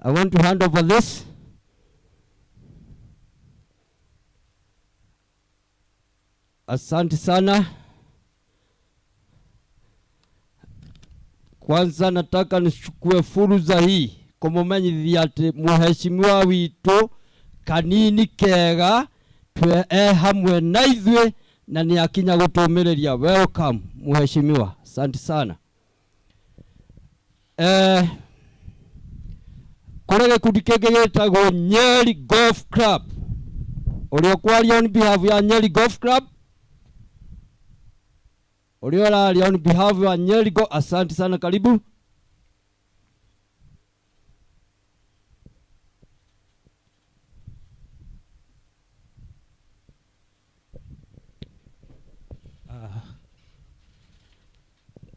I want to hand over this. Asante sana. Kwanza nataka nichukue fursa hii kumumenyithia ati muheshimiwa witu Kanini Kega twe e hamwe na ithuĩ na nĩ akinya gũtũmĩrĩria. Welcome muheshimiwa, asante sana. Kũrĩ gĩkundi kĩngĩ gĩtagwo Nyeri Golf Club, ũrĩa ũkwaria on behalf ya Nyeri Golf Club, ũrĩa ũraria on behalf ya Nyeri Golf, asante sana, karibu.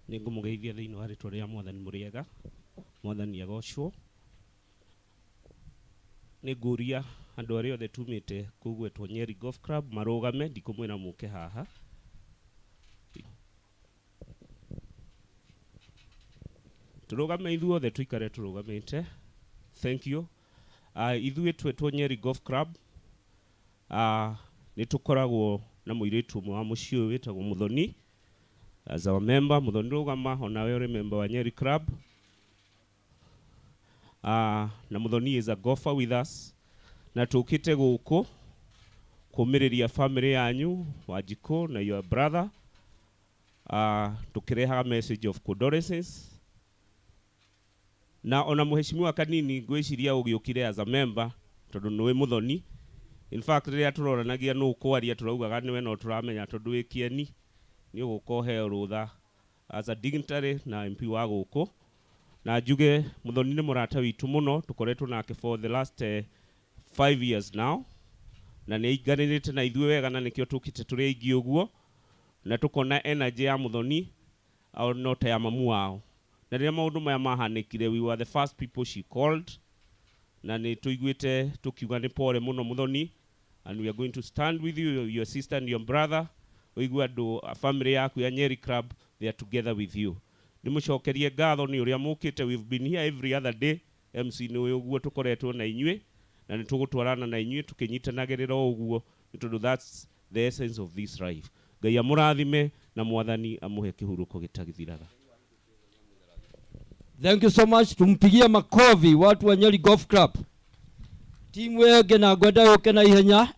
Nĩ ngũmũgeithia thĩinĩ wa rĩtwa rĩa Mwathani mũrĩega, Mwathani agocwo. Nĩ ngũria andũ arĩa othe tumĩte kũgwetwo Nyeri Golf Club marũgame, ndikũmwĩra mũke haha. Tũrũgame ithuothe, tũikare tũrũgamĩte. Thank you. Ithuĩ twetwo Nyeri Golf Club. Nĩ tũkoragwo na mũirĩtu ũmwe wa mũciĩ ũyũ wĩtagwo Muthoni as our member. Muthoni, rũgama, onawe ũrĩ member wa Nyeri Club. Na Muthoni is a golfer with us, na tũkĩte gũkũ kũmĩrĩria family yanyu, Wanjikũ na your brother, tũkĩrehaga message of condolences. Na ona mũheshimiwa Kanini, ngwĩciria ũgĩũkire as a member tondũ nĩwĩ Muthoni. In fact, rĩrĩa tũroranagia nũ kwaria, tũraugaga nĩwe, no tũramenya tondũ wĩ kĩeni nĩ ũgũka ũheo rũtha as a dignitary na MP wa gũkũ. Na njuge Muthoni nĩ mũrata witũ mũno, tũkoretwo nake for the last 5 years now, na nĩ ainganĩrĩte na ithuĩ wega, na nĩkĩo tũkĩte tũrĩ aingĩ ũguo, na tũkona energy ya Muthoni au no ta ya mamu wao. Na rĩrĩa maũndũ maya mahanĩkire, we were the first people she called, na nĩ tũiguĩte tũkiuga nĩ pole mũno Muthoni, and we are going to stand with you, your sister and your brother. Ũigue andũ a family yaku ya Nyeri Club, they are together with you. Ndĩmũcokerie ngatho nĩ ũrĩa mũkĩte. We've been here every other day. MC nĩ ũyũ ũguo tũkoretwo na inyuĩ, na nĩ tũgũtwarana na inyuĩ tũkĩnyitanagĩrĩra o ũguo, nĩ tondũ that's the essence of this life. Ngai amũrathime na Mwathani amũhe kĩhurũko gĩtagĩthiraga. Thank you so much. Tumpigie makofi watu wa Nyeri Golf Club. Timu ĩngĩ na ngwenda yũke na ihenya.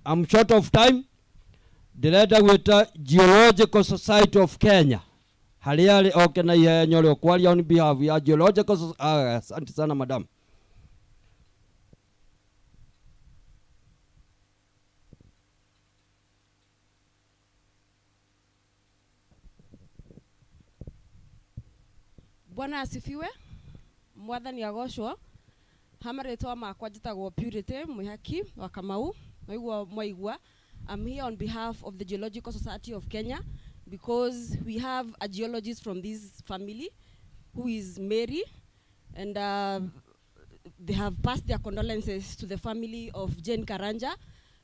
I'm short of time. Ndĩrenda gwĩta Geological Society of Kenya. Harĩa arĩ oke na ihenya, ũrĩa ũkwaria on behalf ya Geological ah, asante sana, madam. Bwana asifiwe. Mwathani agocwo. Ha marĩtwa makwa njĩtagwo Purity Mwihaki wa Kamau. Maigua mwaigua, I'm here on behalf of the Geological Society of Kenya because we have a geologist from this family who is Mary, and they have passed their condolences to the family of Jane Karanja,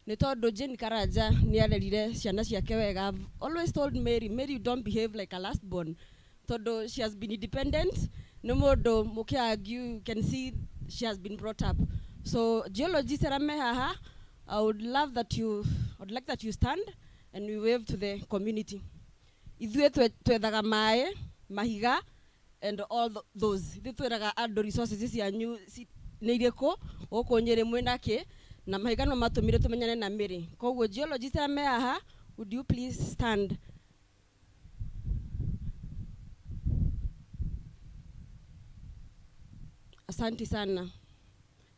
nĩ tondũ Jane Karanja nĩ arerire ciana ciake wega. I've always told Mary, "Mary, you don't behave like a last born," tondũ she has been independent. Nĩ mũndũ mũkĩargue, you can see she has been brought up. So geologists arĩa me haha, I would like that you stand and we wave to the community. Ithuĩ twethaga maĩ, mahiga and all those. Ithuĩ twĩraga andũ resources cianyu nĩ irĩkũ, gũkũ Nyĩrĩ mwĩna kĩ, na mahiga no matũmire tũmenyane na Mĩrĩ. Koguo geologist arĩa me haha, would you please stand? Asante sana,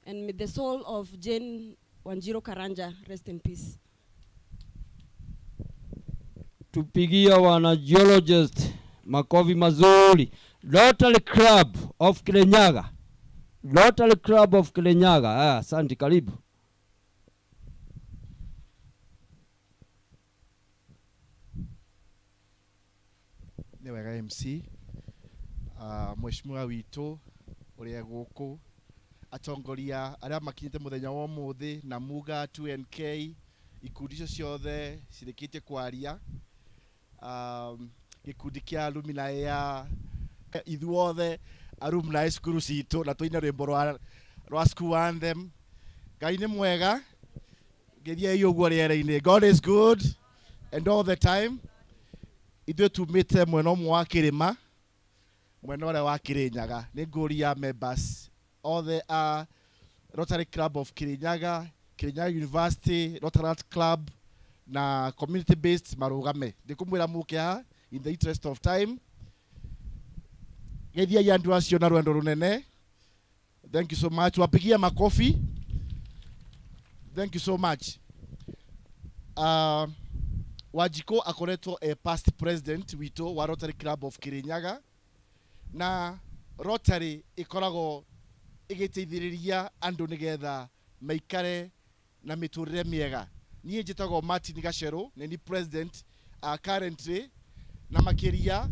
and may the soul of Jane Wanjiru Karanja rest in peace. Tupigie wana geologist makofi mazuri. Rotary Club of Kirinyaga. Rotary Club of Kirinyaga. Ah, asante, karibu. Nĩ wega, MC. Mheshimiwa witũ ũrĩa gũkũ, atongoria arĩa makinyĩte mũthenya wa ũmũthĩ, na Muga 2NK, ikundi icio ciothe cirĩkĩtie kwaria, gĩkundi kĩa Lumina ya ithuothe Alumni cukuru citũ na tũine rwĩmbo rwa school anthem. Ngai nĩ mwega. Ngĩthiĩ ũguo rĩera-inĩ. God is good and all the time. Ithuĩ tumĩte mwena ũmwe wa kĩrĩma, mwena ũrĩa wa Kĩrĩnyaga. Nĩ ngũria members othe a Rotary Club of Kirinyaga, Kirinyaga University, Rotaract Club na community based marũgame. Ndĩkũmwĩra mũke haha in the interest of time. Geithiai andũ acio na rwendo rũnene. Thank you so much. Wapigia makofi. Thank you so much. Wanjikũ akoretwo e past president witũ wa Rotary Club of Kirinyaga, na Rotary ĩkoragwo ĩgĩteithĩrĩria andũ nĩgetha maikare na mĩtũrĩre mĩega. Niĩ njĩtagwo Martin Gacerũ, nĩ ni president currently, na makĩria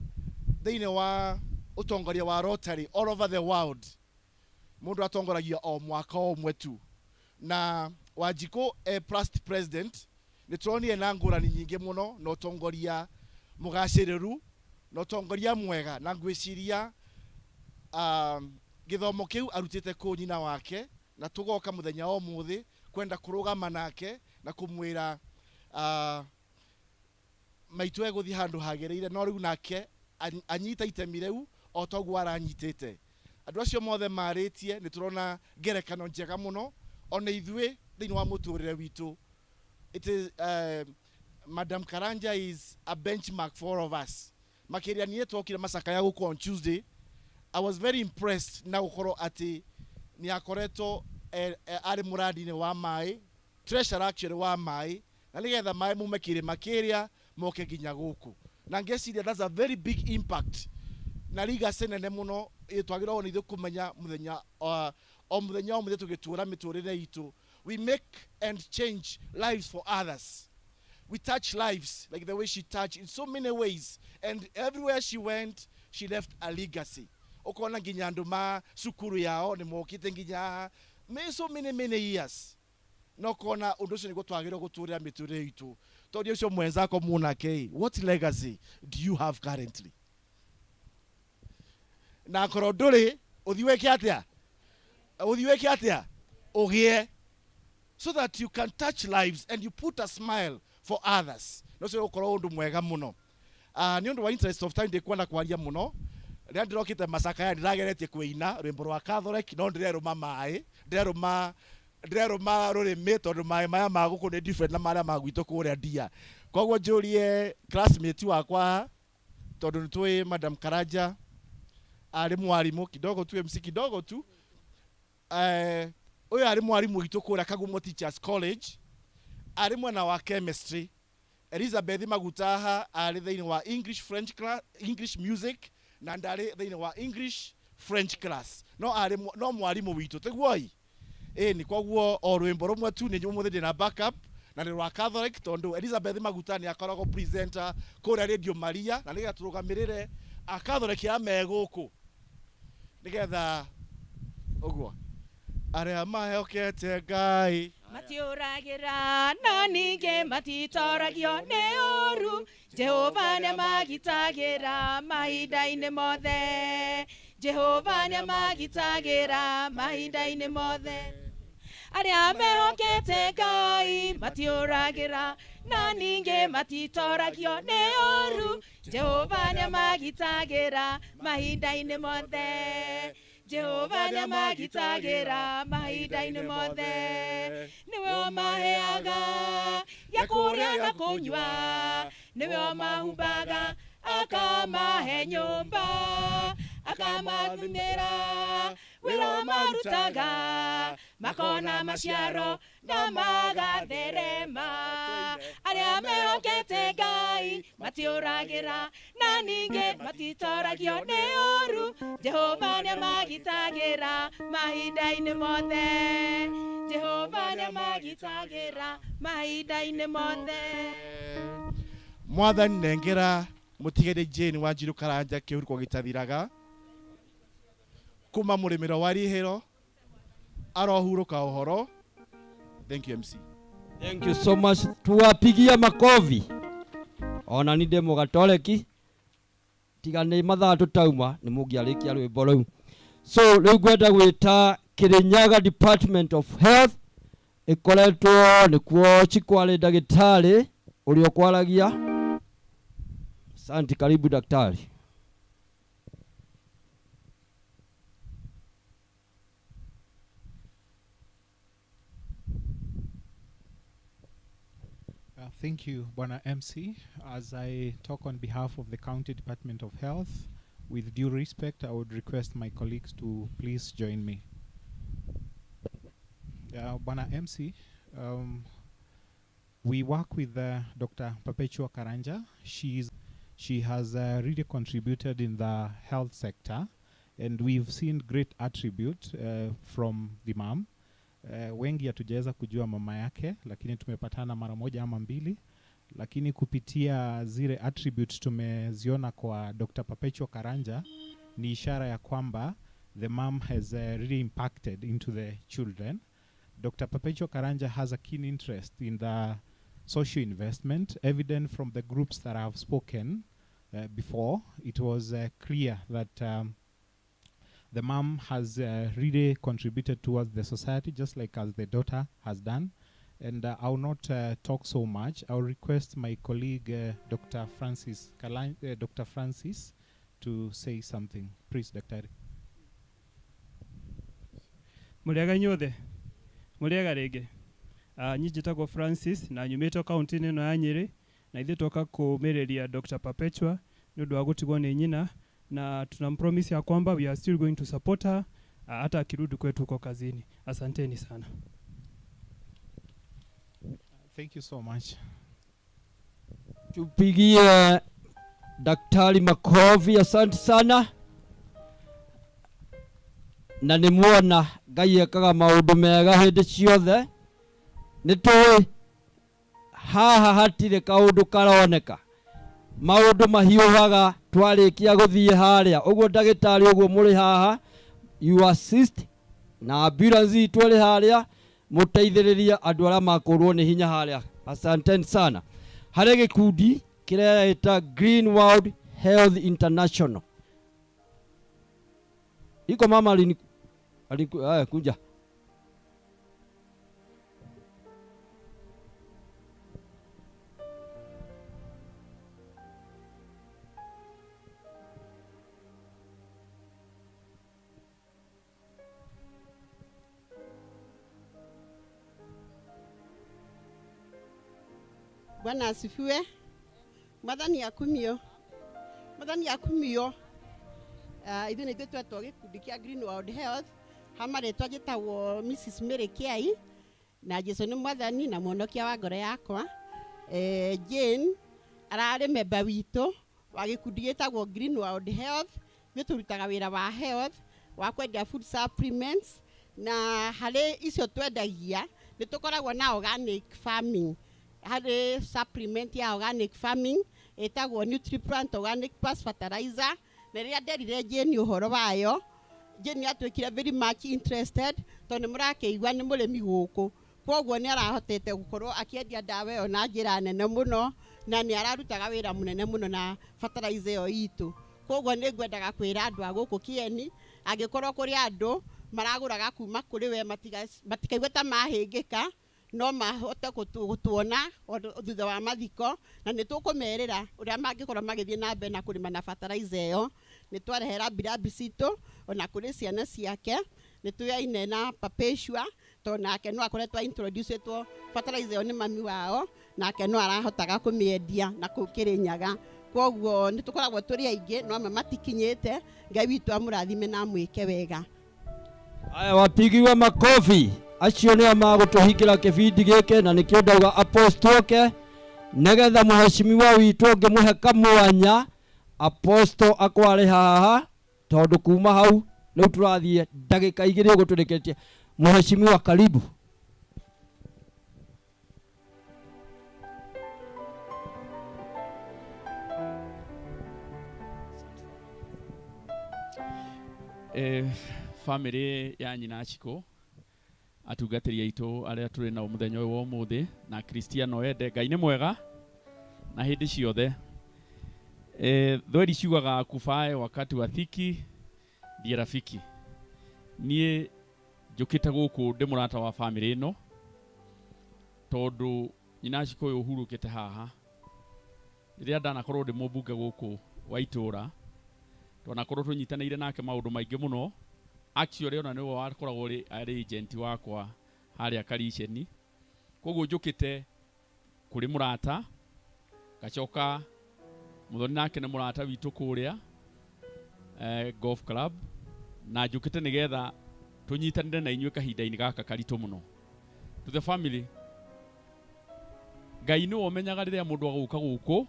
thĩinĩ wa ũtongoria wa Rotary all over the world, mũndũ atongoragia o mwaka o ũmwe tu. Na Wanjikũ e past president nĩ tũronire na ngũrani nyingĩ mũno na ũtongoria mũgacĩrĩru na ũtongoria mwega, na ngwĩciria gĩthomo kĩu arutĩte kũ nyina wake, na tũgoka mũthenya wa ũmũthĩ kwenda kũrũgama nake na kũmwĩra maitũ egũthiĩ handũ hagĩrĩire, no rĩu nake anyita itemi rĩu o toguo aranyitĩte. Andũ acio mothe marĩtie nĩ tũrona ngerekano njega mũno ona ithuĩ thĩinĩ wa mũtũrĩre witũ. It is Madam Karanja is a benchmark for all of us. Makĩria niĩ twokire macakaya gũkũ on Tuesday, I was very impressed na gũkorwo atĩ nĩ akoretwo arĩ mũrandi-inĩ wa maĩ, treasurer actually wa maĩ, na nĩgetha maĩ mume kĩrĩma kĩrĩa moke nginya gũkũ, na ngeciria that's a very big impact na legacy nene mũno. Twagĩrĩirwo nĩ ithuĩ kũmenya mũthenya o mũthenya o mũthenya tũgĩtũra mĩtũrĩre itũ, we make and change lives for others. We touch lives like the way she touched in so many ways, and everywhere she went she left a legacy. Ukona nginya andũ ma cukuru yao nĩ mokĩte nginya haha so many many years, no kona ũndũ ũcio nĩguo twagĩrĩirwo gũtũrĩra mĩtũrĩre itũ. Tondũ ũcio mwenzako munake, what legacy do you have currently? Na korwo ndũrĩ, ũthiĩ wĩke atĩa? Ũthiĩ wĩke atĩa? Ũgĩe, so that you can touch lives and you put a smile for others. No cio ũkorwo ũndũ mwega mũno. Nĩ ũndũ wa interest of time, ndikwenda kwaria mũno. Rĩrĩa ndĩrokĩte macakaya ndĩrageretie kũina rwĩmbo rwa Catholic, no ndĩrerũma maĩ, ndĩrerũma rũrĩmĩ, tondũ maĩ maya ma gũkũ nĩ different na marĩa ma gwitũ kũrĩa ndia. Koguo njũrie classmate wakwa, tondũ nĩ tũĩ Madam Karanja arĩ mwarimũ kidogo tu, MC kidogo tu. Ũyũ arĩ mwarimũ witũ kũrĩa Kagumo Teachers College, arĩ mwena wa chemistry. Elizabeth Magutaha arĩ thĩinĩ wa English French class, English music, na ndarĩ thĩinĩ wa English French class, no arĩ no mwarimũ witũ tiguoi ĩni. Koguo o rwĩmbo rũmwe tu nĩ ũmũthĩ ndĩna backup na nĩ rwa Catholic, tondũ Elizabeth Maguta nĩ akoragwo presenter kũrĩa Radio Maria, na nĩgetha tũrũgamĩrĩre a Catholic arĩa me gũkũ, nĩgetha ũguo arĩa mahokete Ngai matiũragĩra na ningĩ matitoragio nĩ ũru. Jehova nĩamagitagĩra mahinda-inĩ mothe. Jehova nĩamagitagĩra mahinda-inĩ mothe. Arĩa mehokete Ngai matiũragĩra na ningĩ matitoragio nĩ ũru. Jehova nĩamagitagĩra mahinda-inĩ mothe. Jehova nĩamagitagĩra mahinda-inĩ mothe. Nĩwe ũmaheaga gĩa kũrĩa na kũnyua, nĩwe ũmahumbaga akamahe nyũmba, akamathimĩra wĩra marutaga, makona maciaro na magatherema. Arĩa mehokete Ngai matiũragĩra na ningĩ matitoragio nĩ ũru. Jehova nĩamagitagĩra mahinda-inĩ mothe. Jehova nĩamagitagĩra mahinda-inĩ mothe. Mwathani, nengera mũtigĩrĩ Jane Wanjiru Karanja kĩhuruko gĩtathiraga kuma mũrĩmĩro wa rihĩro, arohurũka ũhoro. Thank you, MC. Thank you so much. Tuwapigia makofi. Ona ni ndĩ mũgatoreki, tiga nĩ mathaa tũtauma nĩ mũngĩarĩkia rwĩmbo rũu. So rĩu ngwenda gwĩta Kirinyaga Department of Health ĩkoretwo nĩkuo Chikwale ndagĩtarĩ ũrĩa ũkwaragia. Asante, karibu daktari. Thank you, Bwana MC. As I talk on behalf of the County Department of Health, with due respect, I would request my colleagues to please join me. Bwana MC, we work with Dr. Perpetua Karanja. She has really contributed in the health sector, and we've seen great attribute from the mom. Wengi hatujaweza kujua mama yake, lakini tumepatana mara moja ama mbili, lakini kupitia zile attribute tumeziona kwa Dr. Perpetua Karanja ni ishara ya kwamba the mom has really impacted into the children. Dr. Perpetua Karanja has a keen interest in the social investment, evident from the groups that I have spoken before. It was clear that the mom has really contributed towards the society, just like as the daughter has done. And I will not talk so much. I will request my colleague, Dr. Francis Dr. Francis, to say something. Please, Dr. Mũrĩega inyuothe, mũrĩega rĩngĩ. Niĩ njĩtagwo Francis na nyumĩte kaunti-inĩ ĩno ya Nyĩrĩ, na ithuĩ twoka kũmĩrĩria Dr. Perpetua nĩ ũndũ wa gũtigwo nĩ nyina, na tunampromise ya kwamba we are still going to support her hata akirudi kwetu huko kazini. Asanteni sana. Thank you so much. Tupigie daktari makofi, asante sana. Na nĩ muona Ngai ekaga maũndũ mega hĩndĩ ciothe. Nĩ tũĩ haha hatirĩ kaũndũ karoneka, maũndũ mahiũhaga twarĩkia gũthiĩ harĩa ũguo. Ndagĩtarĩ ũguo mũrĩ haha, you assist na ambulance itũ ĩrĩ harĩa, mũteithĩrĩrie andũ arĩa makũrwo nĩ hinya harĩa. Asanteni sana. Harĩ gĩkundi kĩreita Green World Health International. Iko mama alini, haya kuja. Bwana asifiwe. Mwathani akumio. Mwathani akumio. Ithuĩ nĩ ithuĩ twetwo gĩkundi kĩa Green World Health. Ha marĩtwa njĩtagwo Mrs. Mary Kiai, na Jesu nĩ mwathani na mwonokia wa ngoro yakwa. Jane ararĩ memba witũ wa gĩkundi gĩtagwo Green World Health. Ithuĩ tũrutaga wĩra wa health, wa kwendia food supplements, na harĩ icio twendagia nĩ tũkoragwo na organic farming. Harĩ supplement ya organic farming ĩtagwo NutriPlant Organic Plus Fertilizer, na rĩrĩa nderire Jane ũhoro wayo, Jane atuĩkire very much interested, tondũ nĩ mũrakĩigua nĩ mũrĩmi gũkũ, koguo nĩ arahotete gũkorwo akĩendia ndawa ĩyo na njĩra nene mũno, na nĩ ararutaga wĩra mũnene mũno na fertilizer ĩyo itũ. Koguo nĩ ngwendaga kwĩra andũ a gũkũ Kĩeni, angĩkorwo kũrĩ andũ maragũraga kuma kũrĩ we, matikaigue ta mahĩngĩka, no mahote gũtuona thutha wa mathiko, na nĩ tũkũmerĩra ũrĩa mangĩkorwo magĩthiĩ na mbere na kũrĩma na fertilizer ĩyo. Nĩ twarehera mbirabi citũ ona kũrĩ ciana ciake, nĩ tũyaine na Perpetua, tondũ nake no akoretwo introducetwo fertilizer ĩyo nĩ mami wao, nake no arahotaga kũmĩendia na kũu Kĩrĩnyaga. Koguo nĩ tũkoragwo tũrĩ aingĩ, no amwe matikinyĩte. Ngai witũ amũrathime na amwĩke wega. Aya, wapigiwe makofi. Acio nĩo magũtũhingĩra kĩbindi gĩkĩ, na nĩkĩo ndauga apostle oke nĩgetha mũheshimiwa witũ ngĩmũhe kamwanya apostle akware haha, tondũ kuma hau rĩu tũrathiĩ ndagĩka igĩrĩ ũguo tũrĩkĩtie. Mũheshimiwa, karibu. Family ya nyina Chiko, atungatĩri aitũ arĩa tũrĩ nao mũthenya ũyũ wa ũmũthĩ, na Kristiano ende Ngai nĩ mwega na hĩndĩ ciothe. Thweri ciugaga kufae wakati wa dhiki ndiye rafiki. Niĩ njũkĩte gũkũ ndĩ mũrata wa bamĩrĩ ĩno, tondũ nyina Shiko ũyũ ũhurũkĩte haha, rĩrĩa ndanakorwo ndĩ mũmbunge gũkũ wa itũra, twanakorwo tũnyitanĩire nake maũndũ maingĩ mũno. Actually ona nĩwe wakoragwo arĩ agent wakwa harĩa Kariceni. Koguo njũkĩte kũrĩ mũrata, ngacoka Muthoni nake nĩ mũrata witũ kũrĩa golf club, na njũkĩte nĩgetha tũnyitanĩre na inyuĩ kahinda-inĩ gaka karitũ mũno. To the family, Ngai nĩwe ũmenyaga rĩrĩa mũndũ agũka gũkũ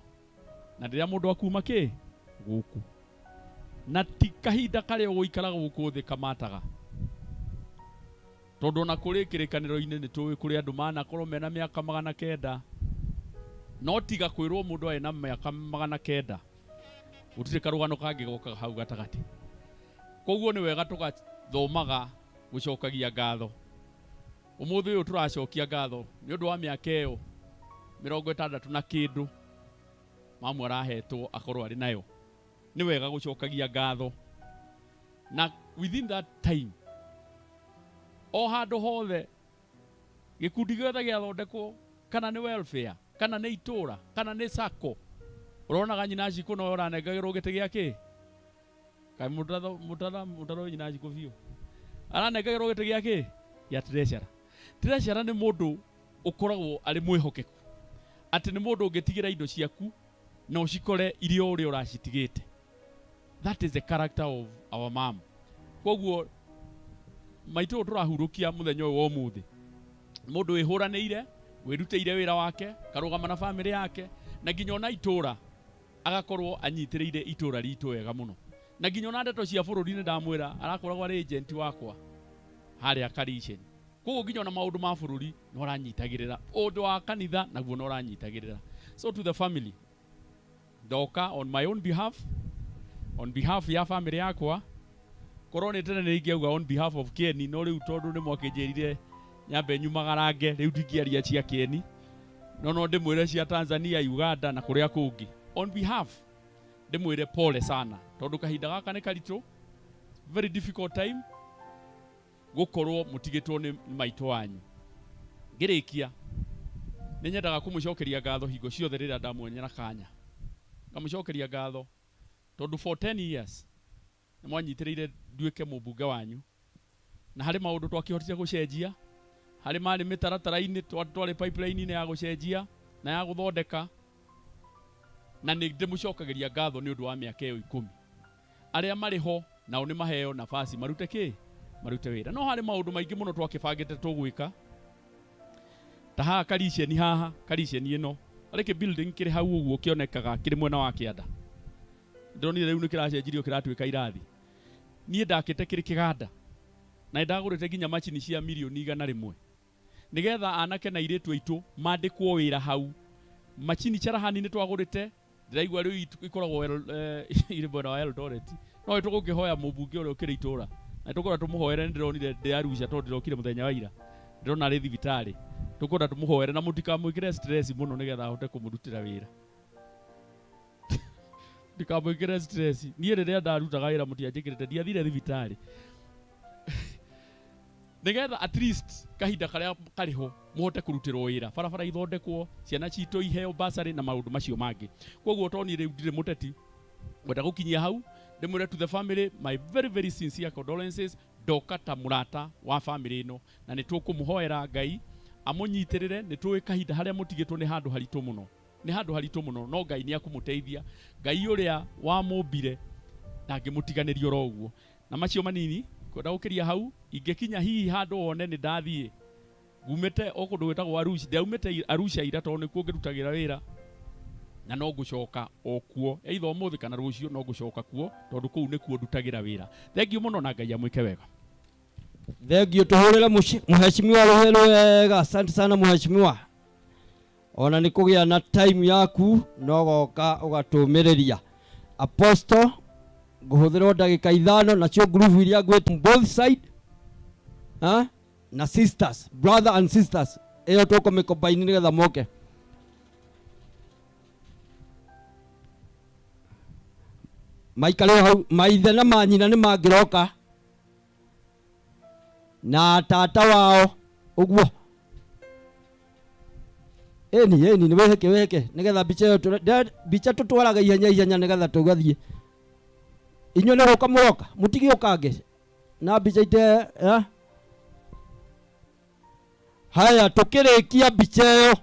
na rĩrĩa mũndũ akuma kĩ gũkũ, na ti kahinda karĩa ũgũikara gũkũ thĩ kamataga, tondũ ona kũrĩ kĩrĩkanĩro-inĩ nĩ tũĩ kũrĩ andũ manakorwo mena mĩaka 900, no tiga kwĩrwo mũndũ arĩ na mĩaka 900 gũtirĩ karũgano kangĩgoka hau gatagatĩ. Koguo nĩ wega tũgathomaga gũcokagia ngatho. Ũmũthĩ ũyũ tũracokia ngatho nĩ ũndũ wa mĩaka ĩyo 60 na kĩndũ mamu arahetwo akorwo arĩ nayo. Nĩ wega gũcokagia ngatho, na within that time o handũ hothe gĩkundi gĩothe gĩathondekwo, kana nĩ welfare, kana nĩ itũra, kana nĩ sacco, ũronaga nyina Shiko no ũranengagĩrwo gĩtĩ gĩa kĩ? Kaĩ mũtatho nyina Shiko biũ aranengagĩrwo gĩtĩ gĩa kĩ? Gĩa treasurer. Treasurer nĩ mũndũ ũkoragwo arĩ mwĩhokeku, atĩ nĩ mũndũ ũngĩtigĩra indo ciaku na ũcikore iria ũrĩa ũracitigĩte. That is the character of our mom. Koguo maitũ ũyũ tũrahurũkia mũthenya ũyũ wa ũmũthĩ, mũndũ wĩhũranĩire, wĩrutĩire wĩra wake, karũgama na bamĩrĩ yake, na nginya ona itũra agakorwo anyitĩrĩire itũra ritũ wega mũno, na nginya ona ndeto cia bũrũri nĩ ndamwĩra arakoragwo arĩ agent wakwa harĩa Kariceni. Koguo nginya ona maũndũ ma bũrũri no aranyitagĩrĩra, ũndũ wa kanitha naguo no aranyitagĩrĩra. So to the family, ndoka on my own behalf, on behalf ya family yakwa, korwo nĩ tene nĩ ingĩauga on behalf of Kieni, no rĩu tondũ nĩ mwakĩnjĩrire nyambe nyumagarange, rĩu ndingĩaria cia Kieni, no ndĩmwĩre cia Tanzania, Uganda na kũrĩa kũngĩ. On behalf ndĩmwĩre pole sana, tondũ kahinda gaka nĩ karitũ, very difficult time gũkorwo mũtigĩtwo nĩ maitũ wanyu. Ngĩrĩkia nĩ nyendaga kũmũcokeria ngatho hingo ciothe rĩrĩa ndamuonyera kanya, ngamũcokeria ngatho tondũ for 10 years nĩ mwanyitĩrĩire nduĩke mũmbunge wanyu, na harĩ maũndũ twakĩhotire gũcenjia, harĩ marĩ mĩtaratara-inĩ twarĩ pipeline-inĩ ya gũcenjia na ya gũthondeka, na nĩ ndĩmũcokagĩria ngatho nĩ ũndũ wa mĩaka ĩyo 10. Arĩa marĩ ho nao nĩ maheo nafasi marute kĩ? Marute wĩra. No harĩ maũndũ maingĩ mũno twakĩbangĩte tũgwĩka, ta haha Kariceni, haha Kariceni ĩno harĩ kĩ building kĩrĩ hau ũguo kĩonekaga kĩrĩ mwena wa kĩanda, ndĩronire rĩu nĩ kĩracenjirio kĩratuĩka irathi. Niĩ ndakĩte kĩrĩ kĩganda, na nĩndagũrĩte nginya macini cia mirioni 100 nĩgetha anake na airĩtu aitũ mandĩkwo wĩra hau. Macini carahani nĩ twagũrĩte, ndĩraigua rĩu ikoragwo irĩ mwena wa Eldoret, no nĩ tũgũkĩhoya mũmbunge ũrĩa ũkĩrĩ itũra, na tũkwenda tũmũhoere. Nĩ ndĩronire ndĩ Arusha, tondũ ndĩrokire mũthenya wa ira, ndĩrona arĩ thibitarĩ. Tũkwenda tũmũhoere na mũtikamwĩkĩre stress mũno nĩgetha ahote kũmũrutĩra wĩra. Ndikamwĩkĩre stress. Niĩ rĩrĩa ndarutaga wĩra mũtianjĩkĩrĩte, ndiathire thibitarĩ, nĩgetha at least kahinda karĩa karĩ ho mũhote kũrutĩrwo wĩra, barabara ithondekwo, ciana citũ iheo bursary na maũndũ macio mangĩ. Koguo to niĩ rĩu ndirĩ mũteti, ngwenda gũkinyia hau ndĩmwĩre to the family, my very very sincere condolences. Ndoka ta mũrata wa family ĩno, na nĩ tũkũmũhoera Ngai amũnyitĩrĩre. Nĩ tũĩ kahinda harĩa mũtigĩtwo nĩ handũ haritũ mũno, nĩ handũ haritũ mũno, no Ngai nĩ akũmũteithia. Ngai ũrĩa wamũmbire ndangĩmũtiganĩria oro ũguo. Na macio manini kwenda gũkĩria hau, ingĩkinya hihi handũ wone nĩ ndathiĩ ngumĩte o kũndũ gwĩtagwo Arusha, ndaumĩte Arusha ira tondũ nĩkuo ngĩrutagĩra wĩra, na no ngũcoka o kuo either ũmũthĩ kana rũciũ, no ngũcoka kuo tondũ kũu nĩkuo ndutagĩra wĩra. Thengiũ mũno na Ngai amwĩke wega. Thengiũ, tũhũrĩre mheshimiwa rũhĩ rwega. Asante sana mheshimiwa, ona nĩ kũgĩa na time yaku no goka ũgatũmĩrĩria. Apostle, ngũhũthĩrwo ndagĩka 5, nacio ngurubu iria ngwĩte both side ha? Na sisters, brother and sisters, ĩyo tũkũmĩkombaini nĩgetha moke maikare hau. Maithe na manyina nĩ mangĩroka. Na tata wao ũguo. Ĩni ĩni nĩ wĩhĩke wĩhĩke nĩgetha mbica ĩyo mbica tũtwaraga ihenya ihenya nĩgetha tũgathiĩ. Inyuĩ nĩ gũka mũroka mũtigĩũkange na mbica ite eh? Haya tũkĩrĩkia mbica ĩyo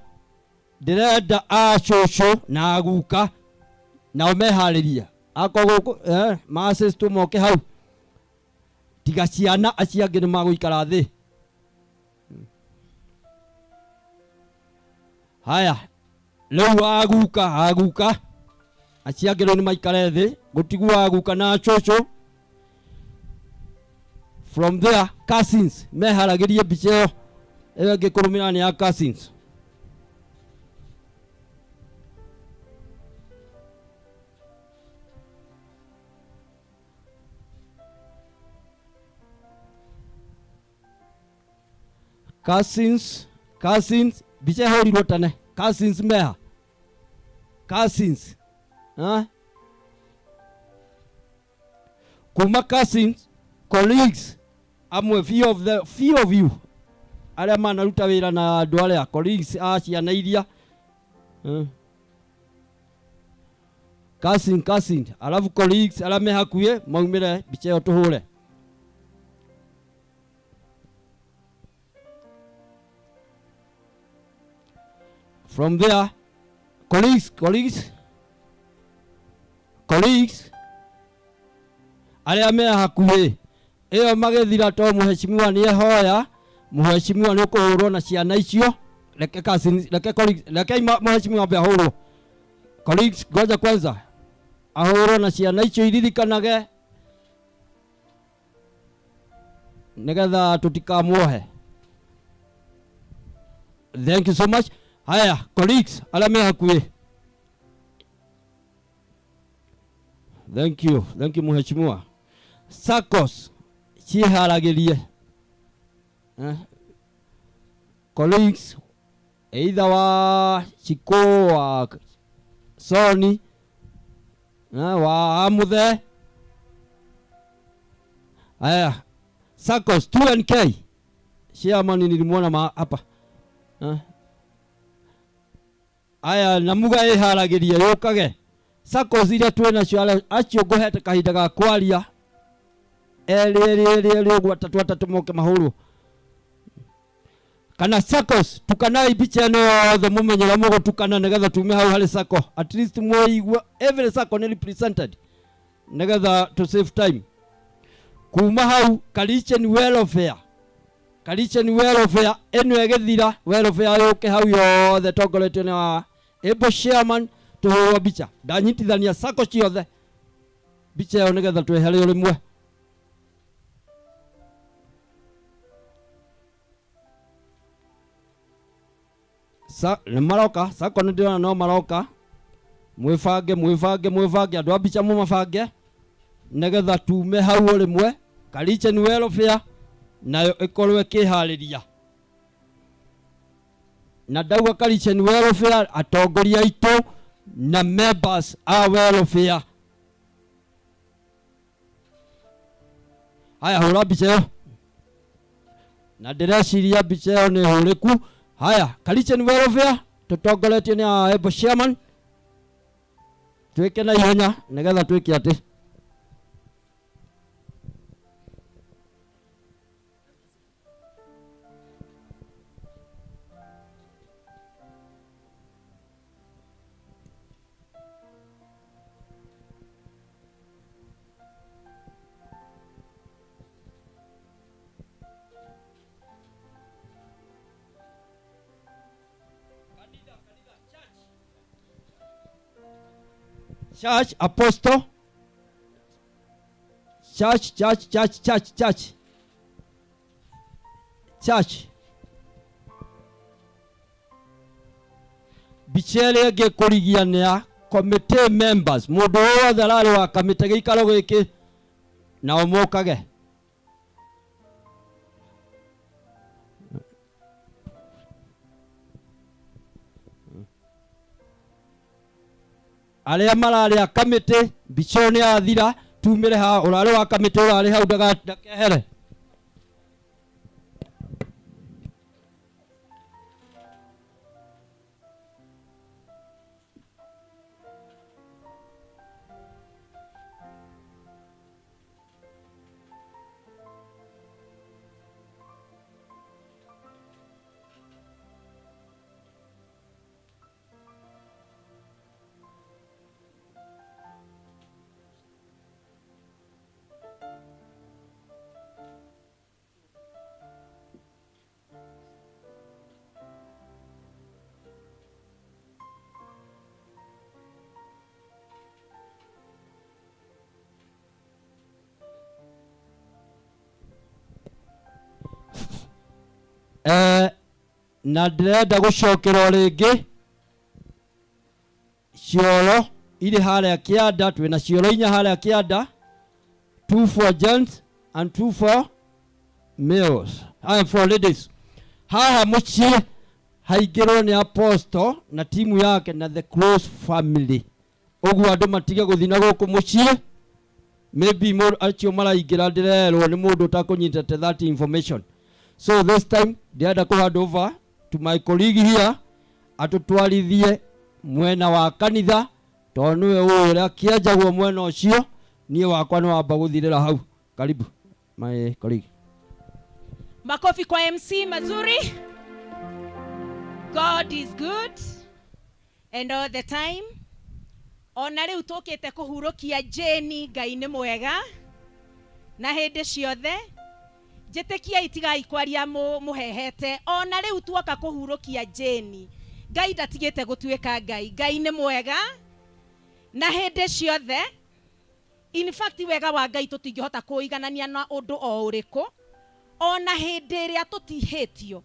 ndĩrenda acũcũ na aguka nao meharĩrie akorwo gũkũ macĩstũ moke hau tiga ciana acio angĩ nĩ magũikara thĩ. Haya rĩu aguka aguka acio angĩ rĩu nĩ maikare thĩ gũtigwo aguka na cũcũ. From there cousins meharagĩrie mbica ĩyo ĩyo ĩngĩ kũrũmĩrĩra nĩ ya cousins. Cousins, cousins, mbica ĩhũrirwo tene. Cousins meha. Cousins. Ha? Kuma cousins, colleagues, amwe few of the few of you arĩa manaruta wĩra na andũ arĩa colleagues a ciana iria. Cousin, cousin, alafu colleagues arĩa me hakuhĩ maumĩre mbica ĩyo tũhũre. From there, colleagues, colleagues, colleagues, arĩa me hakuhĩ ĩyo magĩthira to mũheshimiwa nĩ ehoya mũheshimiwa nĩ ũkũhũrwo na ciana icio reke cousin, reke colleagues, reke mũheshimiwa ambe ahũrwo. Colleagues, ngoja kwanza ahũrwo na ciana icio iririkanage nĩgetha tũtikamuohe. Thank you so much. Haya, colleagues, arĩa me hakuhĩ. Thank you, thank you mheshimiwa. SACCOS ciĩharagĩrie. Colleagues, either wa Chiko, wa Sony, wa Amuthe. Haya, SACCOS 2NK. Chairman nilimwona hapa. Aya, na muga ĩharagĩrie yũkage. SACCOS iria twĩ nacio acio ngũhete kahinda ga kwaria. Erĩ, erĩ, erĩ, erĩ, ũguo atatũ, atatũ moke mahũrwo. Kana SACCOS, tukanai mbica ĩno yothe mũmenye ũrĩa mũgũtukana nĩgetha tume hau harĩ SACCO. At least mũigue every SACCO nĩ represented nĩgetha to save time. Kuma hau Karichen welfare. Karichen welfare ĩno ĩgĩthira welfare yũke hau yothe tongoretio nĩ wa able chairman tũhũrwo mbica. Ndanyitithania SACCO ciothe mbica ĩyo nĩgetha twehere o rĩmwe. Nĩ maroka SACCO nĩ ndĩrona no maroka. Mwĩbange, mwĩbange, mwĩbange andũ a mbica mũmabange nĩgetha tume hau o rĩmwe. Karichen welfare nayo ĩkorwo ĩkĩharĩria. Na ndauga Karichen welfare atongoria aitũ na members a welfare. Haya, hũra mbica ĩyo. Na ndĩreciria mbica ĩyo nĩ hũrĩku. Haya, Karichen welfare tũtongoretio nĩ a able chairman. Twĩke na ihenya nĩgetha twĩke atĩ. Church apostle, church, church, church, church, church, church. Mbica ĩrĩa ĩngĩ kũrigia nĩ ya committee members, mũndũ wothe ararĩ wa kamĩtĩ gĩikaro gĩkĩ nao mokage. Arĩa mararĩ a kamĩtĩ mbica ĩyo nĩ yathira, tumĩre haha, ũrarĩ wa kamĩtĩ ũrarĩ hau ndakehere. Na ndĩrenda gũcokerwo rĩngĩ cioro irĩ harĩa kĩanda, twĩna cioro inya harĩa kĩanda, 2 for gents and 2 for males and for ladies. Haha mũciĩ haingĩrwo nĩ apostle na timu yake na the close family, ũguo andũ matige gũthiĩ na gũkũ mũciĩ. Maybe mũndũ acio maraingĩra ndĩrerwo nĩ mũndũ ũtakũnyitĩte that information. So this time ndĩrenda kũ hand over to my colleague here atũtwarithie mwena wa kanitha, tondũ nĩwe ũĩ ũrĩa kĩenjagwo mwena ũcio. Niĩ wakwa nĩ wamba gũthirĩra hau. Karibu, my colleague. Makofi kwa MC mazuri. God is good and all the time. Ona rĩu tũkĩte kũhurũkia Jane, Ngai nĩ mwega na hĩndĩ ciothe. Njĩtĩkiai, tigai kwaria mũhehete. Ona rĩu tuoka kũhurũkia Jane, Ngai ndatigĩte gũtuĩka Ngai. Ngai nĩ mwega na hĩndĩ ciothe. In fact, wega wa Ngai tũtingĩhota kũiganania na ũndũ o ũrĩkũ. Ona hĩndĩ ĩrĩa tũtihĩtio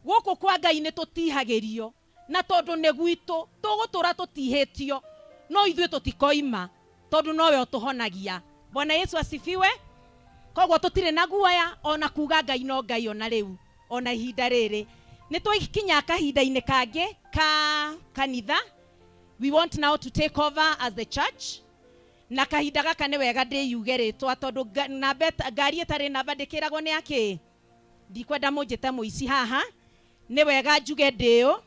gũkũ kwa Ngai nĩ tũtihagĩrio, na tondũ nĩ gwitũ tũgũtũra tũtihĩtio, no ithuĩ tũtikoima tondũ nowe ũtũhonagia. Bwana Yesu asifiwe. Koguo tũtirĩ na guoya ona kuga Ngai no Ngai ona rĩu, ona ihinda rĩrĩ nĩ twakinya kahinda-inĩ kangĩ ka kanitha. We want now to take over as the church, na kahinda gaka nĩ wega ndĩyuge rĩtwa tondũ namba ngari ĩtarĩ namba ndĩkĩragwo nĩ akĩ. Ndikwenda mũnjĩte mũici haha, nĩ wega njuge ndĩũ.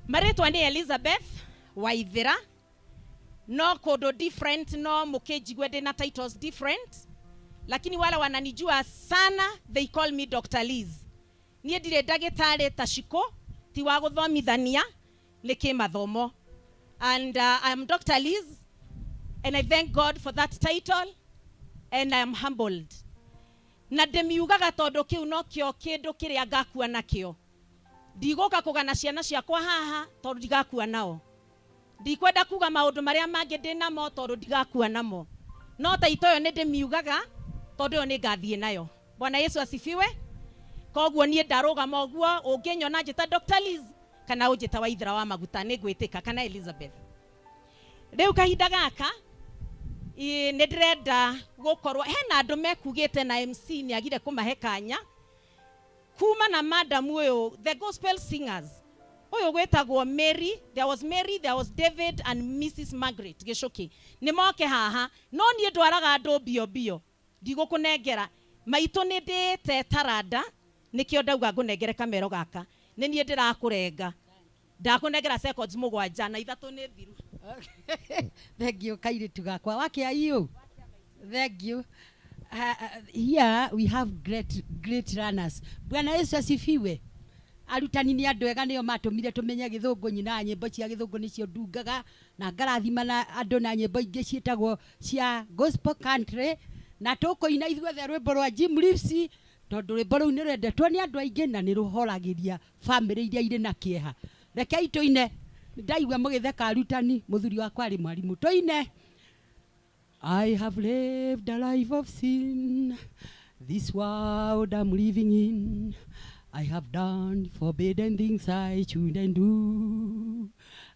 Marĩtwa nĩ Elizabeth Waithĩra, no kũndũ different, no mũkĩnjigue ndĩ na titles different, lakini wale wananijua sana they call me Dr. Liz. Niĩ ndirĩ ndagĩtarĩ ta Shiko, ti wa gũthomithania, nĩ kĩmathomo. And I'm Dr. Liz, and I thank God for that title, and I am humbled. Na ndĩmiugaga tondũ kĩu nokĩo kĩndũ kĩrĩa ngakua nakĩo. Ndigũka kũgana ciana ciakwa haha tondũ ndigakua nao. Ndikwenda kuga maũndũ marĩa mangĩ ndĩ namo tondũ ndigakua namo, no taito ĩyo nĩ ndĩmiugaga tondũ ĩyo nĩ ngathiĩ nayo. Bwana Yesu asifiwe. Koguo niĩ ndarũgama ũguo, ũngĩnyona njĩta Dr. Liz kana ũnjĩta Waithĩra wa maguta nĩ ngwĩtĩka, kana Elizabeth. Rĩu kahinda gaka nĩ ndĩrenda gũkorwo hena andũ mekugĩte na MC nĩ agire kũmahe kanya kuma na madam ũyũ, the gospel singers ũyũ gwĩtagwo Mary. There was Mary, there was David and Mrs. Margaret Gĩcũkĩ, nĩ moke haha, no niĩ ndwaraga andũ mbio mbio, ndigũkũnengera maitũ. Nĩ ndĩĩte taranda, nĩkĩo ndauga ngũnengere kamero gaka. Nĩ niĩ ndĩrakũrenga, ndakũnengera seconds 7 na 3 nĩ thiru. Thank you, kairitu gakwa wakia iu. Thank you. Here we have great great runners. Bwana Yesu asifiwe. Arutani nĩ andũ ega, nĩo matũmire tũmenye gĩthũngũ. Nyina nyĩmbo cia gĩthũngũ nĩcio ndungaga na ngarathima na andũ na nyĩmbo ingĩ ciĩtagwo cia gospel country, na tũkũina ithuothe rwĩmbo rwa Jim Reeves tondũ rwĩmbo rũu nĩ rwendetwo nĩ andũ aingĩ na nĩ rũhoragĩria bamĩrĩ iria irĩ na kĩeha. Rekei tũine. Ndaigua mũgĩtheka arutani, mũthuri wakwa arĩ mwarimũ. Tũine. I have lived a life of sin. This world I'm living in. I have done forbidden things I shouldn't do.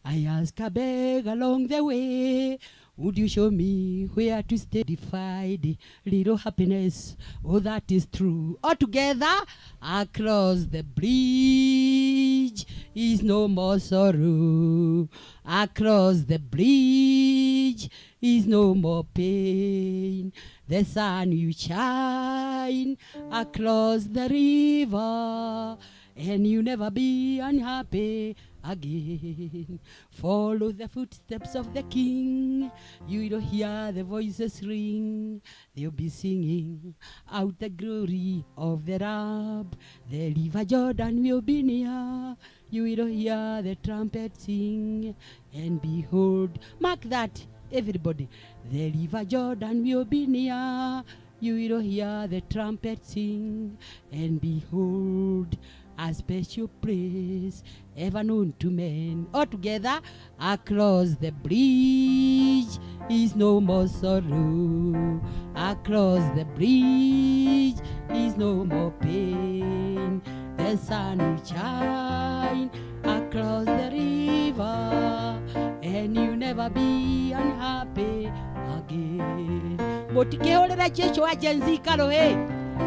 I ask a beg along the way, would you show me where to stay? Divide little happiness, oh, that is true. All together, across the bridge is no more sorrow. Across the bridge is no more pain. The sun will shine across the river, and you never be unhappy again. Follow the footsteps of the King. You will hear the voices ring. They'll be singing out the glory of the Lamb. The river Jordan will be near. You will hear the trumpet sing. And behold, mark that, everybody. The river Jordan will be near. You will hear the trumpet sing. And behold, a special place ever known to men. All together, across the bridge is no more sorrow. Across the bridge is no more pain. The sun will shine across the river, and you'll never be unhappy again. Mũtikĩhũrĩre cũcũ wa Gen Z karũhĩ.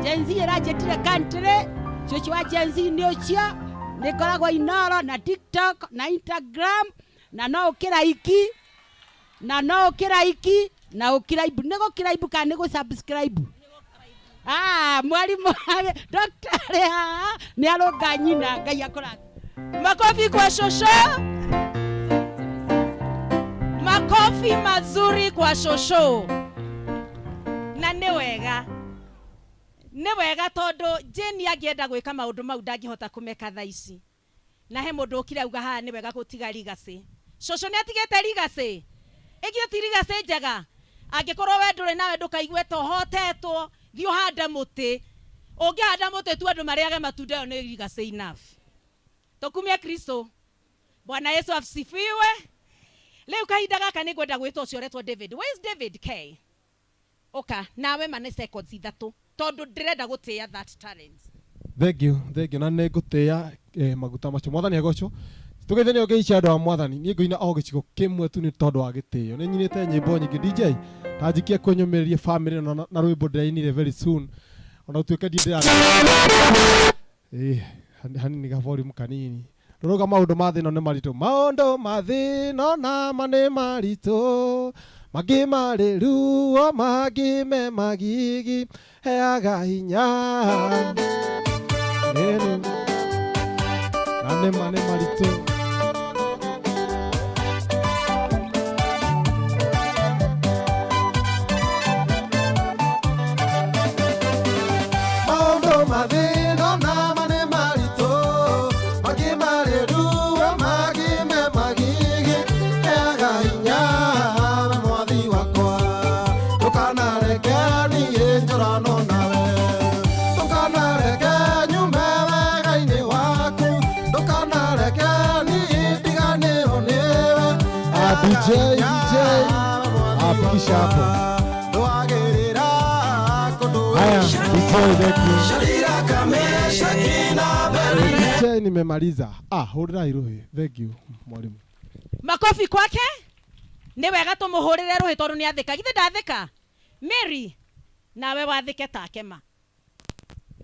Gen Z ĩranjĩtire country. Cũcũ wa Gen Z nĩ ũcio nĩ ngoragwo Inoro na TikTok na Instagram na no ũkĩraiki na no ũkĩraiki na ũkiraibu nĩ gũkiraibu kana nĩ gũ-subscribe? Ah, mwalimu daktari haha nĩ arũnga nyina. Ngai akũrathime. Makofi kwa shosho. Makofi mazuri kwa shosho. Na nĩ wega. Nĩ wega tondũ Jane angĩenda gwĩka maũndũ mau ndangĩhota kũmeka thaa ici. Na he mũndũ ũkire auga haha nĩ wega gũtiga legacy. Shosho nĩ atigĩte legacy. Ĩgithĩ ti legacy njega? Angĩkorwo we ndũrĩ nawe ndũkaigue ta ũhotetwo, thiĩ ũhande mũtĩ. Ũngĩhanda mũtĩ tu andũ marĩage matunda ĩyo nĩ legacy enough. Tũkumie Kristo. Bwana Yesu asifiwe. Rĩu kahinda gaka nĩ ngwenda gwĩta ũcio ũretwo David. Where is David K? Oka, nawe ma nĩ seconds ithatũ tondũ ndĩrenda gũtĩĩa that talent. Thank you, thank you. Na nĩ ngũtĩĩa maguta macio. Mwathani agocwo. Tũgeithanie ũngĩicia andũ a mwathani. Niĩ ngũina o gĩcigo kĩmwe tu nĩ tondũ wa gĩtĩo. Nĩ nyinĩte nyĩmbo nyingĩ. DJ, ta njikie kwĩnyũmĩrĩrie family ĩno na rwĩmbo ndĩrainire very soon. Ona gũtuĩka ndiĩ ndĩra hanini ga volume kanini. Rũrũga maũndũ ma thĩ ĩno nĩ maritũ. Maũndũ ma thĩ ĩno nama nĩ maritũ. Mangĩ marĩ ruo, mangĩ me magigi. Heaga hinya. Ĩni. Na nĩ ma nĩ maritũ. Maũndũ ma thĩ ĩno nama nĩ maritũ. Mangĩ marĩ ruo, mangĩ me magigi. Heaga hinya mwathi wakwa. Ndũkanareke niĩ njũrano nawe. Ndũkanareke nyume wega-inĩ waku. Ndũkanareke niĩ ndiganĩrwo nĩwe. DJ, DJ, afikisha hapo. Haya, DJ, thank you. DJ, nimemaliza. Hũrĩrai rũhĩ. Thank you, mwalimu. Makofi kwake. Nĩ wega tũmũhũrĩre rũhĩ tondũ nĩ athĩka. Githĩ ndathĩka? Mary, nawe wathĩke take ma.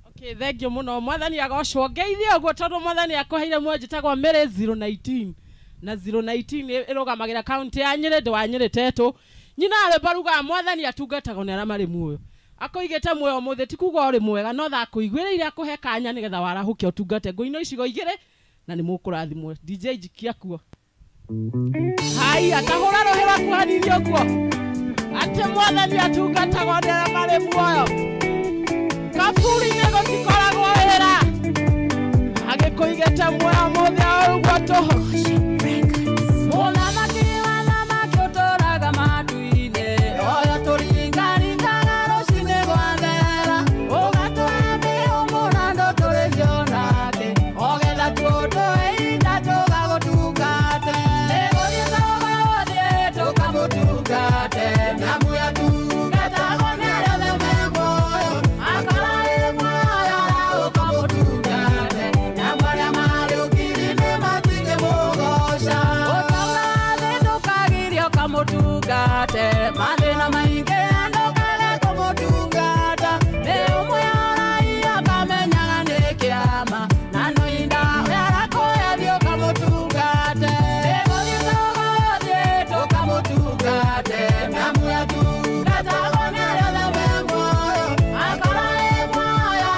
Okay, thank you mũno. Mwathani agocwo. Ngeithie ũguo tondũ mwathani akũheire muoyo. Njĩtagwo Mary 019 na 019 ĩrũgamagĩra kaunti ya Nyĩrĩ. Ndĩ wa Nyĩrĩ tetũ nyina rwĩmbo rugaga mwathani atungatagwo nĩ arĩa marĩ muoyo. Akũigĩte muoyo ũmũthĩ ti kuga ũrĩ mwega no tha akũiguĩrĩire akũhe kanya nĩgetha warahũke ũtungate. Ngũina icigo igĩrĩ na nĩ mũkũrathimwo. DJ, njikia kuo. Haya, tahũra rũhĩ rwaku hanini ũguo atĩ mwathani atungatagwo nĩ arĩa marĩ muoyo. Kaburi-inĩ gũtikoragwo wĩra. Agĩkũigĩte muoyo ũmũthĩ o ũguo tũhũ. Mũthamaki wa thamaki ũtũraga matu-inĩ, oyo tũringaringaga rũcinĩ gwathera, ũgatũhe mĩhũmũ na ndũtũrĩhio nake, ogetha tuũtũhe ihinda tũgagũtungate. Nĩgũthiĩ tũgagũthiĩ tũkamũtungate, nyamu yatungatagwo nĩ arĩa othe me muoyo, akora ĩ muoyo ũkamũtungate, namo arĩa marĩ ũkiri-inĩ matingĩmũgoca. Ũtonga wa thĩ ndũkagirio ũkamũtungate, mathĩna maingĩ ndũkage kũmũtungata, nĩ ũmwe ũraia akamenyaga nĩ kĩama, na no inda ũyara thiĩ ũkamũtungate. Nĩgũthiĩ tũgũthiĩ tũkamũtungate, nyamu yatungatagwo nĩ arĩa othe me muoyo, akora ĩ muoyo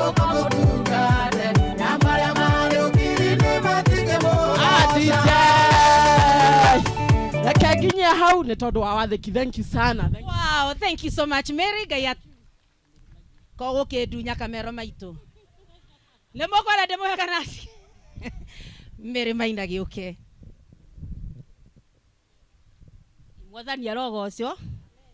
ũkamũtungate, namo arĩa marĩ ũkiri-inĩ matingĩmũgoca. Reke nginyie hau nĩ tondũ wa wathĩki. Thank you sana. Thank you. Wow, thank you so much Mary. Ngai ko gũkĩndunya kamero maitũ. Nĩ mũkwenda ndĩmũhe kana Mary Maina gĩũke. Mwathani arogocwo.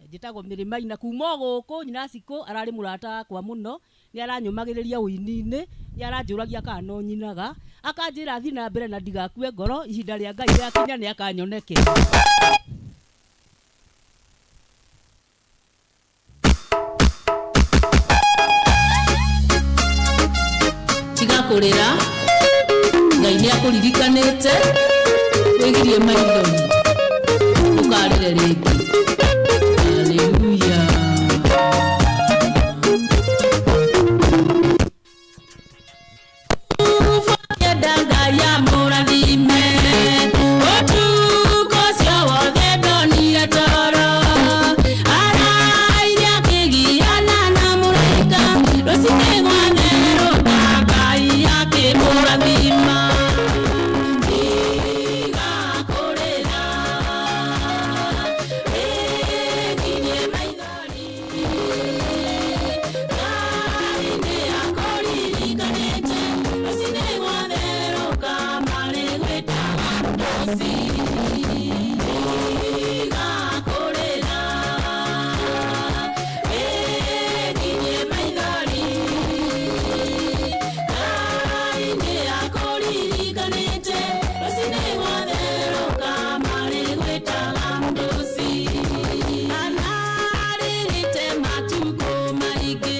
Njĩtagwo Mary Maina kuma o gũkũ. Nyina Cikũ ararĩ mũrata wakwa mũno, nĩ aranyũmagĩrĩria ũini-inĩ, nĩ aranjũragia kana no nyinaga, akanjĩra thiĩ na mbere na ndigakue ngoro, ihinda rĩa Ngai rĩakinya nĩ akanyonekera. Kũrĩra, Ngai nĩ akũririkanĩte. Wĩgirie maithori, ndũkarĩre rĩngĩ. Haleluya. Enda Ngai amũrathime. Ũtukũ ũcio wothe ndonire toro, araire akĩgiana na mũraika. Rũcinĩ gwatherũka, Ngai akĩmũrathima. Tiga kũrĩra, wĩgirie maithori, Ngai nĩ akũririkanĩte. Rũcinĩ gwatherũka, marĩgwĩtaga mũdoci. Tiga kũrĩra, wĩgirie maithori, Ngai nĩ akũririkanĩte. Rũcinĩ gwatherũka, marĩgwĩtaga mũdoci. Anarĩrĩte matukũ maingĩ,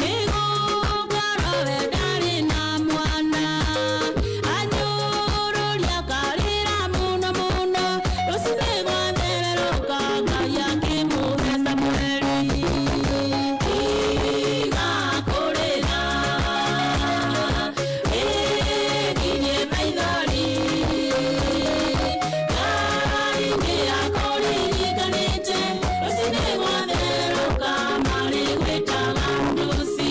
nĩgũkorwo we ndarĩ na mwana. Anyũrũria akarĩra mũno mũno. Rũcinĩ gwatherũka, Ngai akĩmũhe Samueli. Tiga kũrĩra, wĩgirie maithori, Ngai nĩ akũririkanĩte. Rũcinĩ gwatherũka, marĩgwĩtaga mũdoci.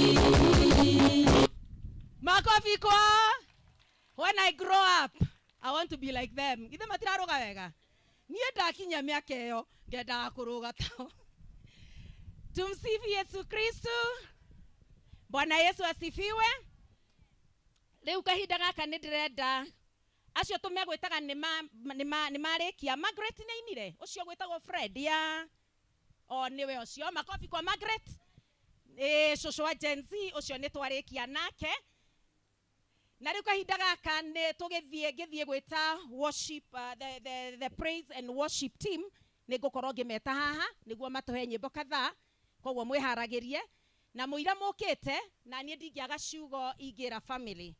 Makofi kwa. When I grow up, I want to be like them. Ithe matiraruga wega. Niĩ ndakinya mĩaka ĩyo ngendaga kũrũga tao. Tumsifu Yesu Kristu. Bwana Yesu asifiwe. Rĩu kahinda gaka nĩ ndĩrenda acio tũmegwĩtaga nĩ marĩkia. Margaret nĩ ainire, ũcio gwĩtagwo Fred ya o nĩwe ũcio. Makofi kwa Margaret. Ĩ cũcũ wa Gen Z ũcio nĩ twarĩkia nake. Na rĩu kahinda gaka nĩ tũgĩthiĩ ngĩthiĩ gwĩta worship, the praise and worship team. Nĩ ngũkorwo ngĩmeta haha nĩguo matũhe nyĩmbo kadhaa. Koguo mwĩharagĩrie na mũira mũkĩte na niĩ ndingĩaga ciugo ingĩra family.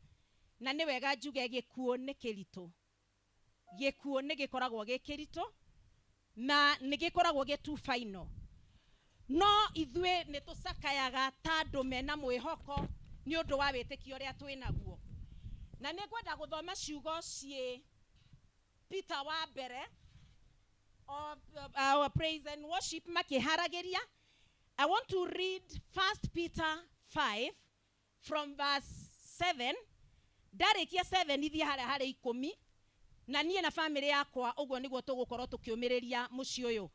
Na nĩ wega njuge gĩkuũ nĩ kĩritũ, gĩkuũ nĩ gĩkoragwo gĩ kĩritũ na nĩ gĩkoragwo gĩ too final, no ithuĩ nĩ tũcakayaga ta andũ mena mwĩhoko nĩ ũndũ wa wĩtĩkio ũrĩa twĩ naguo. Na nĩ ngwenda gũthoma ciugo ciĩ Peter wa mbere of our praise and worship makĩharagĩria. I want to read First Peter 5 from verse 7. Ndarĩkia 7, ithiĩ harĩa harĩ 10. Na niĩ na famĩlĩ yakwa ũguo nĩguo tũgũkorwo tũkĩũmĩrĩria mũciĩ ũyũ.